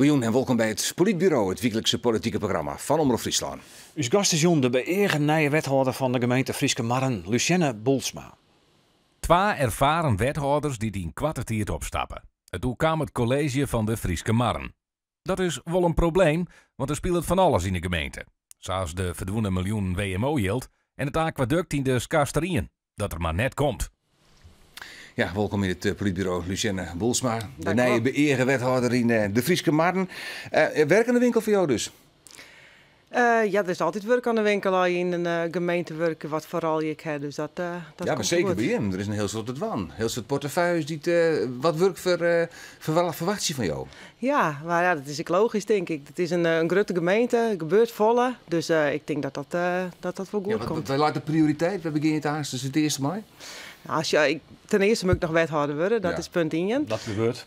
Goejûn en wolkom by it Polytburo, it wyklikse politike programma fan Omrop Fryslân. Us gast is jûn de beëage nije wethâlder fan de gemeente Fryske Marren, Luciënne Boelsma. Twa erfaren wethâlders dy't yn koarte tiid opstappe. It oerkaam it kolleezje fan de Fryske Marren. Dat is wol in probleem, want der spilet fan alles yn de gemeente. Sa as de ferdwûne miljoenen WMO-jild en it akwadukt yn de Skarster Rien, dat der mar net komt. Ja, wolkom yn it Polytburo, Luciënne Boelsma, de nije beëage wethâlder yn de Fryske Marren. Werk oan de winkel foar jo dus? Ja, der is altyd wurk oan de winkel as je yn in gemeente wurkje, wat foaral je ek ha. Dus dat Ja, mar komt seker goed. by jim. Der is in hiel soad te dwaan. Hiel soad portefeuilles dy't wat wurk ferwachtsje fan jo. Ja, mar ja, dat is ek logysk tink ik. It is in grutte gemeente, der gebeurt folle. Dus ik tink dat dat wol goed komt. Wêr leit de prioriteit? Wêr begjin je it aanst dus it earste mei? Nou, as je, ten earste moat ik noch wethâlder wurde, dat is punt ien. Dat gebeurt.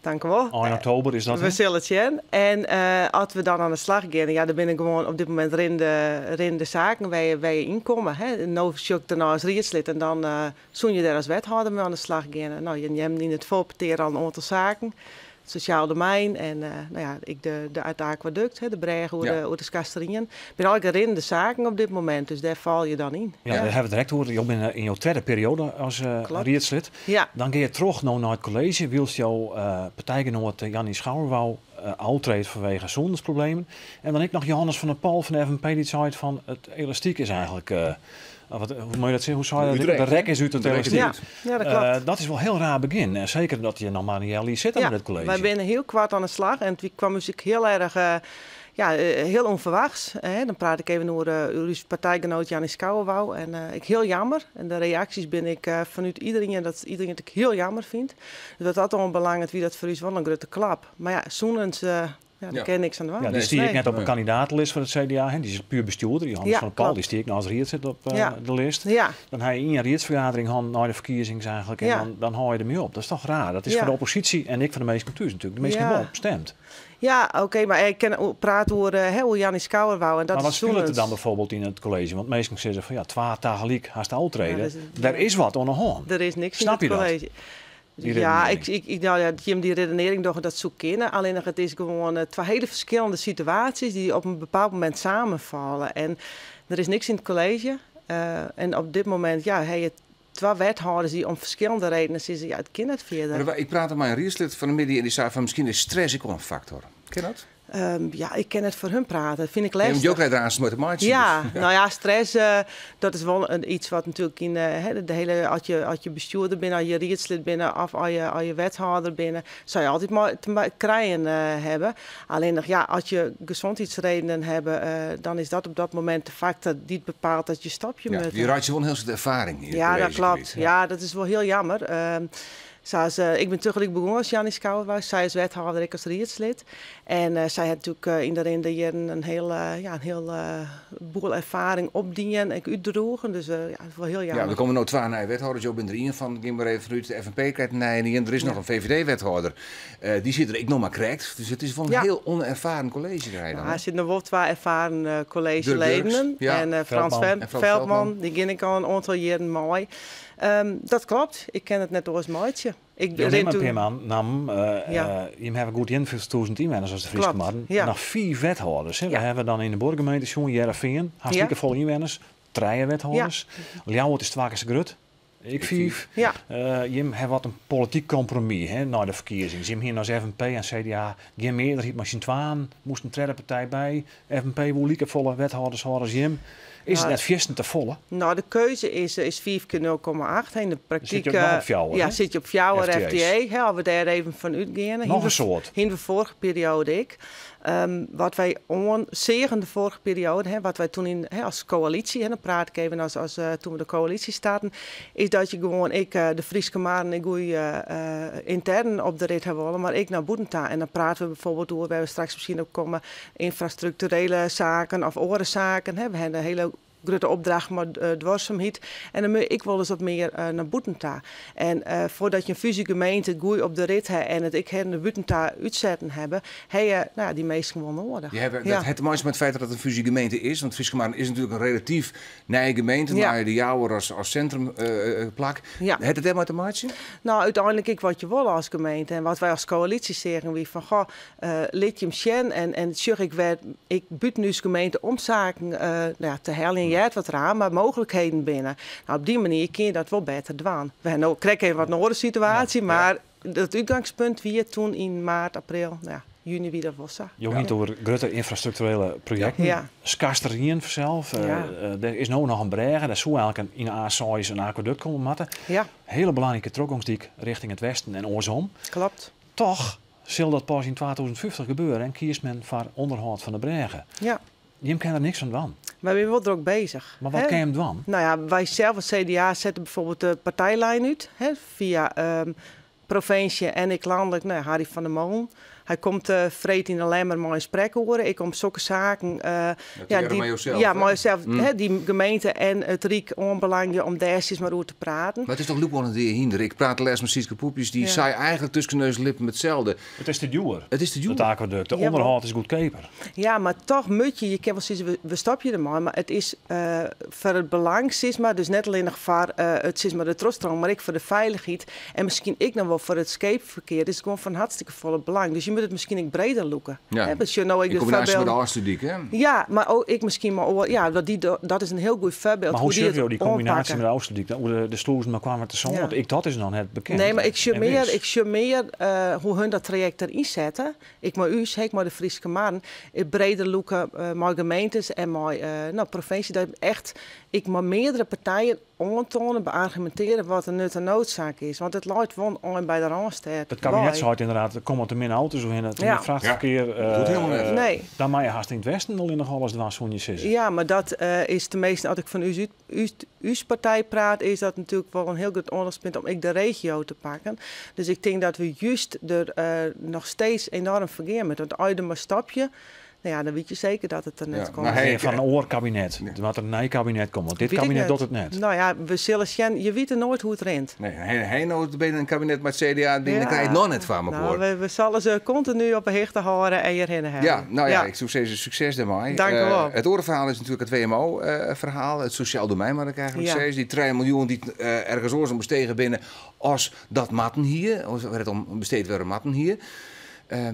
Tankewol. Ein oktober is dat. We sille it sjen. En as we dan oan de slach gean, ja, der binne gewoan op dit momint rinnende saken wêr je yn komme. Hè. No sjoch ik dernei as riedslid en dan soene je dêr as wethâlder mei oan de slach gean. No, je neamden yn it foarpetear al in oantal saken. It sosjaal domein en no ja, ek it akwadukt, de brêge oer de Skarster Rien. It binne allegear rinnende saken op dit momint, dus dêr falle je dan yn. Ja, dêr hawwe we it direkt oer. Jo binne yn jo tredde perioade as riedslid. Dan gean je troch no nei it kolleezje, wylst jo partijgenoat Janny Schouwerwou ôftreedt fanwege sûnensproblemen. En dan ek noch Johannes van der Pal fan de FNP dy't seit fan it elastyk is eigentlik, wat, hoe moat je dat sizze? Hoe sei dat? De rek is út it elastyk. Ja, ja, dat kloppet. Dat is wol hiel raar begjin. En seker dat je noch mar in healjier sitte mei dit kolleezje. Wy binne hiel koart oan de slach en it kwam ús ek hiel erch, ja, hiel ûnferwachts. Dan praat ik even oer ús partijgenoat Janny Schouwerwou. En ek hiel jammer. En de reaksjes binne ek fanút iderien dat iderien it ek hiel jammer fynt. Dus wat dat oanbelanget wie dat foar ús wol in grutte klap. Mar ja, sûnens, ja, dêr kin niks oan dwaan. Ja, dy stie ek net op 'e kandidatelist foar it CDA. Hè? Dy is puer bestjoerder. Johannes van der Pal, dy stie ek noch as riedslid op de list. Dan ha je ien riedsfergadering hân nei de ferkiezings eigentlik en dan hâld je dermei op. Dat is toch raar. Dat is foar de opposysje en ek foar de minsken thús natuerlik. De minsken hawwe wol stemd. Ja, oké, mar ik kin prate oer, hè, oer Janny Schouwerwou en dat Mar wat is spilet der sûnens. dan bijvoorbeeld yn it kolleezje? Want minsken sizze fan ja, twa tagelyk hast ôftrede. Ja, dat is- Der is wat oan de hân. Der is niks yn Snap it je dat? kolleezje. Die Ja, redenering. ik, nou ja, dat jim dy redenering dogge, dat soe kinne. Allinnich it is gewoan twa hiele ferskillende situaasjes dy't op in bepaald momint samenfalle. En der is niks yn it kolleezje. En op dit momint, ja, ha je twa wethâlders dy't om ferskillende redenen sizze, ja, it kin net fierder. Mar ik prate mei in riedslid fan 'e middei en dy sei fan miskien is stress ek wol in faktor. Kin dat? Ja, ik kin net foar hun prate. Dat fyn ik Nee, want lestich. jo krije der aanst mei te meitsjen. Ja, dus, ja. nou ja, stress, dat is wol iets wat natuerlik yn hè, de hele, as je bestjoerder binne, as je riedslid binne of as je wethâlder binne, sil je altyd mei te krijen hawwe. Allinnich, ja, as je gezondheidsredenen hawwe, dan is dat op dat momint de faktor dy't bepaalt dat je stopje Ja, moatte. je reitsje wol in hiel soad erfaring yn it Ja, dat kolleezje klopt. kwyt. Ja, dat is wol hiel jammer. Sa as, ik bin tagelyk begûn as Janny Schouwerwou, sy as wethâlder, ik as riedslid. En sy hat natuerlik yn de rin der jierren in hiel, ja, in hiel boel erfaring opdien en útdroegen. Dus ja, dat is wol hiel Ja, jammer. der komme no twa nije wethâlders. Jo binne der ien fan, gean mar even fanút. De FNP krijt in nije ien. Der is noch in VVD-wethâlder. Dy sit der ek noch mar krekt. Dus it is wol in hiel onerfaren kolleezje dêr dan, Ja, der sitte noch wol twa erfaren kolleezjeleden. Durk Durksz, ja. En Frans Veldman. En Frans Veldman, Veldman. dy gean ik al in oantal jierren mei. Dat klopt, ik kin it net oars meitsje. Ik Jo rin nimme in toen pear nammen. Jim hawwe goed 51.000 ynwenners as de Fryske Marren. Noch fiif wethâlders. Hè. We hawwe dan yn de buorgemeente sjoen, Hearrenfean, hast likefolle ynwenners, trije wethâlders. Ljouwert is twa kear sa grut, ek fiif. Jim hawwe wat in polityk kompromis, hè, nei de ferkiezings. Jim hiene as FNP en CDA gjin mearderheid mei syn twaen, moast in tredde partij by. FNP woe likefolle wethâlders hâlde as jim. Is it net fierstente folle? No, de keuze is fiif kear 0,8. Yn de praktyk, Sit je noch op fjouwer, ja, hè? sit je op fjouwer FTE's. FTE. Hè, as we dêr even fan útgeane. Noch in soad. Hiene we foarige perioade ek. Wat wy oan seagen de foarige perioade, hè, wat wy toen yn, hè, as koälysje, hè, dan praat ik even as toen we de koälysje starten, is dat je gewoan ek de Fryske Marren ek goeie yntern op de rit ha wolle, mar ek nei bûten ta. En dan prate we bijvoorbeeld oer, wêr we straks miskien op komme, ynfrastrukturele saken of oare saken. Hè. We hawwe in hiele Grutte opdracht mei duorsumheid. En dan moat ik wol ris wat mear nei bûten ta. En foardat je in fúzjegemeente goed op de rit ha en it ek nei bûten ta útsetten hawwe, ha je, nou ja, dy minsken wol noadich. Je hawwe, dat hat te meitsjen mei it feit dat it in fúzjegemeente is, want Fryske Marren is natuerlik in relatyf nije gemeente, mei de Jouwer as sintrumplak. Hat it dêrmei te meitsjen? No, úteinlik ek wat je wolle as gemeente en wat wy as koälysje seagen wie fan, goh, lit jim sjen en sjoch ik wêr't ik bûten ús gemeente om saken no ja, te heljen heart wat raar, mar mooglikheden binne. No, op dy manier kin je dat wol better dwaan. We ha no krekt even wat in oare situaasje, mar it útgangspunt wie toen yn maart, april, no ja, juny wie dat wol sa. Jo hiene it oer grutte ynfrastrukturele projekten. Skarster Rien fansels. Der is no noch in brêge, dêr soe eigentlik yn de A6 in akwadukt komme moatte. Hiele belangrike trochgongsdyk rjochting it westen en oarsom. Toch sil dat pas yn 2050 gebeure en kiest men foar ûnderhâld fan de brêge. Jim kinne der niks oan dwaan. Wy binne wol drok bezich. Mar wat kin jim dwaan? No ja, wy sels as CDA sette bijvoorbeeld de partijlijn út, hè, fia provinsje en ek lanlik, no ja, Harry van der Molen. Hy komt freed yn de Lemmer mei in sprekoere, ek om sokke saken, ja, dy, mei josels, ja, mei josels, hè, dy gemeente en it Ryk oanbelangje om dêr sis mar oer te praten. Mar it is toch lûk oan it dea hynder. Ik prate lêst mei Sietske Poepjes, dy sei eigentlik tusken neus en lippen itselde. It is te djoer. It is te djoer. It akwadukt. De ûnderhâld is goedkeaper. Ja, mar toch moat je, je kinne wol sizze we stopje dermei, mar it is foar it belang sis mar, dus net allinnich foar it sis mar de trochstroom, mar ek foar de feilichheid en miskien ek noch wol foar it skeepferkear, is it gewoan fan hartstikke folle belang. Dus je moatte it miskien ek breder lûke. Ja. Hè, want sjoch no ek Yn de kombinaasje mei de foarbyld. Ofslútdyk, hè? Ja, mar ook ek miskien mei oar, ja, want dy, dat is in hiel goed foarbyld Mar hoe hoe dy sjoch it jo dy kombinaasje oanpakke. mei de Ofslútdyk dan? Oer de slûzen mei Koarnwertersân? Ja. Want ek dat is noch net bekend. Nee, mar ik sjoch en mear, wis. ik sjoch mear hoe hun dat trajekt deryn sette. Ek mei ús, ek mei de Fryske Marren, it breder lûke mei gemeentes en mei no, provinsje. Dat echt ek mei meardere partijen oantoane, beargumintearje wat de nut en noodzaak is. Want it leit wol ein by de Rânstêd It kabinet wei. seit ynderdaad, der komme te min auto's oerhinne, te min frachtferkear. Ja, docht hielendal net. Nee. Dan meie je hast yn it westen allinnich alles dwaan, soene je sizze. Ja, mar dat is teminsten, as ik fan ús, ús, ús partij praat, is dat natuerlik wol in hiel grut oandachtspunt om ek de regio te pakken. Dus ik tink dat we juist der noch steeds enoarm foar gean moatte. Want as je der mar stopje, no ja, dan wit je seker dat it der net Ja, komt. maar Hey, fan in oar kabinet. Der moat in nij kabinet komme, want dit Wit ik kabinet net. docht it net. No ja, we sille sjen. Je witte noait hoe't it rint. Nee, hy no binnen in kabinet mei it CDA, dan krij je it noch net foar mekoar. No, we sille se kontinu op 'e hichte hâlde en hjirhinne helje. Ja, no ja, ik soe sizze sukses dêrmei. Dank u wol. It oare ferhaal is natuerlik it WMO-ferhaal, it sosjaal domein, moat ik eigentlik sizze. Dy 3 miljoen dy't ergens oars oan bestege binne as dat moatten hie, as wêr't it om besteed wurde moatten hie.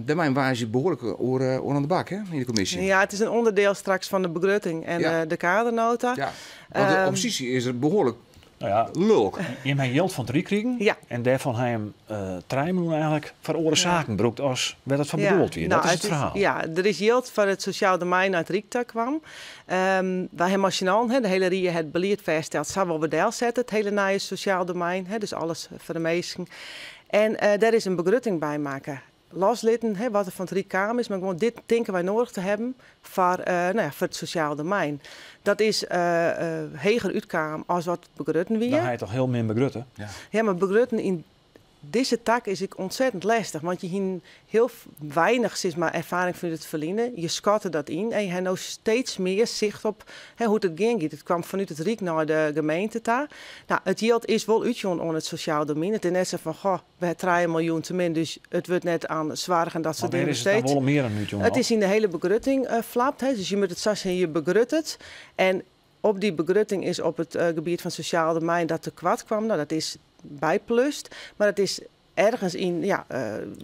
Dêrmei woansdei behoarlik oer oan de bak, hè, yn de kommisje. Ja, it is in ûnderdiel straks fan de begrutting en de kadernota. Ja, want de opposysje is der behoarlik No ja, lulk. Jim ha jild fan it Ryk krigen en dêrfan ha jim 3 miljoen eigentlik foar oare saken brûkt as wêr't it foar bedoeld wie. Dat is it ferhaal. Ja, der is jild foar it sosjaal domein nei it Ryk ta kwam. Wy ha mei syn allen, hè, de hiele rie hat belied fêststeld, sa wolle we delsette, it hiele nije sosjaal domein, hè, dus alles foar de minsken. En dêr is in begrutting by makke. Loslitten, hè, wat der fan it Ryk kaam is, mar gewoan dit tinke wy noadich te hawwen foar, no ja, foar it sosjaal domein. Dat is heger útkaam as wat begrutten wie. Dan ha je toch hiel min begrutte? Ja. Ja, mar begrutten yn dizze tak is ek ontzettend lestich, want je hienen hiel weinich sis mar, erfaring fan it ferline. Je skatte dat yn en je ha no steeds mear sicht op, hè, hoe't it gean giet. It kwam fanút it Ryk nei de gemeente ta. No, it jild is wol útjûn oan it sosjaal domein. It is net sa fan, goh, we ha 3 miljoen te min, dus it wurdt net oan soarch en dat soart Mar wêr dingen is it dan besteed. wol mear dan útjûn? It is yn de hiele begrutting flapt. Hè. Dus je moatte it sa sjen, je begruttet. En op dy begrutting is op it gebiet fan sosjaal domein dat tekoart kwam. No, dat is byplust. Mar it is ergens yn, ja,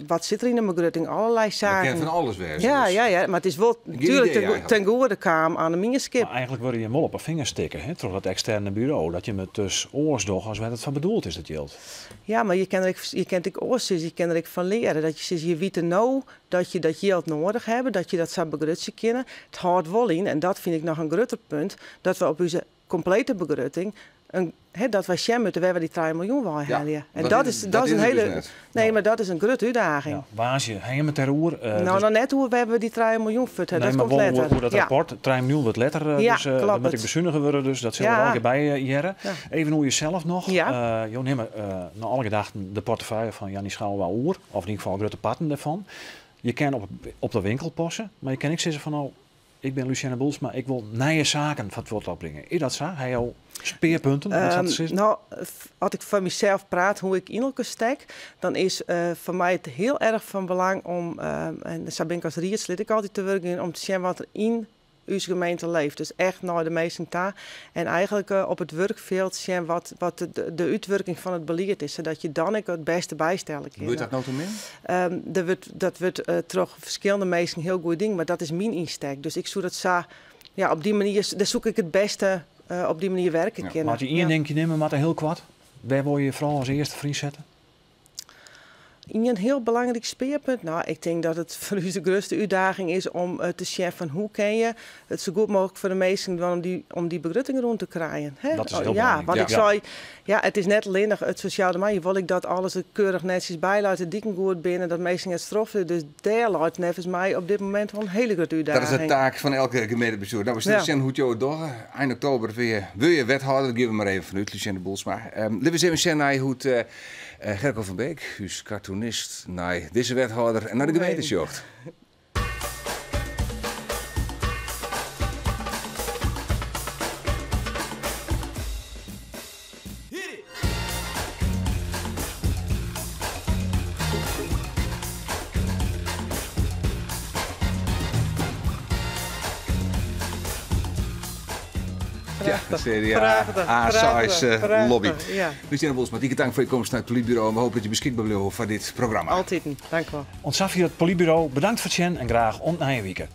wat sit der yn in begrutting? Allerlei Dat kin saken. fan alles wêze. Ja, dus. ja, ja, mar it is wol Gjin natuerlik idee eigentlik. ten goede kaam oan de mienskip. Mar eigentlik wurde jim wol op 'e fingers stikke, hè, troch dat eksterne buro, dat jim it dus oars dogge as wêr't it foar bedoeld is, dat jild. Ja, mar je kin der ek, je kin it ek oars sizze, je kin der ek fan leare. Dat je sizze, je witte no dat je dat jild noadich hawwe, dat je dat sa begrutsje kinne. It hâldt wol yn, en dat fyn ik noch in grutter punt, dat we op ús komplete begrutting, in, hè, dat wy sjen moatte wêr we dy 3 miljoen wei helje. En dat dat is is, dat dat is in is it dus hiele net. Nee, mar dat is in grutte útdaging. Ja, woansdei ha jim it dêroer. No, Dus noch net oer wêr we dy 3 miljoen fuort ha. Nee, Dat mar komt wol letter. oer dat rapport. 3 miljoen wurdt letter, dus Ja, dat moat ek kloppet. besunige wurde, dus dat sil der allegear by hearre. Even oer jesels noch. Jo nimme nei alle gedachten de portefeuille fan Janny Schouwa oer, of yn ieder gefal grutte parten dêrfan. Je kinne op de winkel passe, mar je kinne ek sizze fan no, Ik bin Luciënne Boelsma, ik wol nije saken foar it fuotljocht bringe. Is dat sa? Ha jo spearpunten, om it sa te sizzen? No, as ik foar mysels praat hoe ik yn elkoar stek, dan is foar my it hiel erch fan belang om, en sa bin ik as riedslid ek altyd te wurk gien, om te sjen wat der yn ús gemeente leeft. Dus echt nei de minsken ta en eigenlik op it wurkfjild sjen wat de útwurking fan it belied is, sadat je dan ek it bêste bystelle kinne. Wurdt dat no te min? Dat wurdt troch ferskillende minsken hiel goed dien, mar dat is myn ynstek. Dus ik soe dat sa, ja, op dy manier, dêr soe ik it bêste op dy manier werke kinne. Moat je ien dinkje nimme, moat hiel koart. Wêr wol je je foaral as earste foar ynsette? Ien hiel belangryk spearpunt? No, ik tink dat it foar ús de grutste útdaging is om te sjen fan hoe kin je it sa goed mooglik foar de minsken dwaan om dy begrutting rûn te krijen. Hè? Dat is hiel Ja, belangryk. want ik sei, ja, it is net allinnich it sosjaal domein. Je wol ek dat alles der keurich netsjes by leit, de diken goed binne, dat minsken net stroffelje. Dus dêr leit neffens my op dit momint wol in hiele grutte Dat is de útdaging. taak fan elke gemeentebestjoer. No, we sille sjen hoe't jo it dogge. Ein oktober wurde je wethâlder. Dêr gean we mar even fanút, Luciënne Boelsma. Litte we ris even sjen nei hoe't Gerco van Beek, ús cartoonist, nei dizze wethâlder en nei de gemeente sjocht. Ja, CDA, A6 lobby. Luciënne Boelsma, tige tank foar jo komst nei it Polytburo en we hoopje dat je beskikber bliuwe foar dit programma. Altiten, dank wol. Oant safier it Polytburo, bedankt foar it sjen en graach oant nije wike.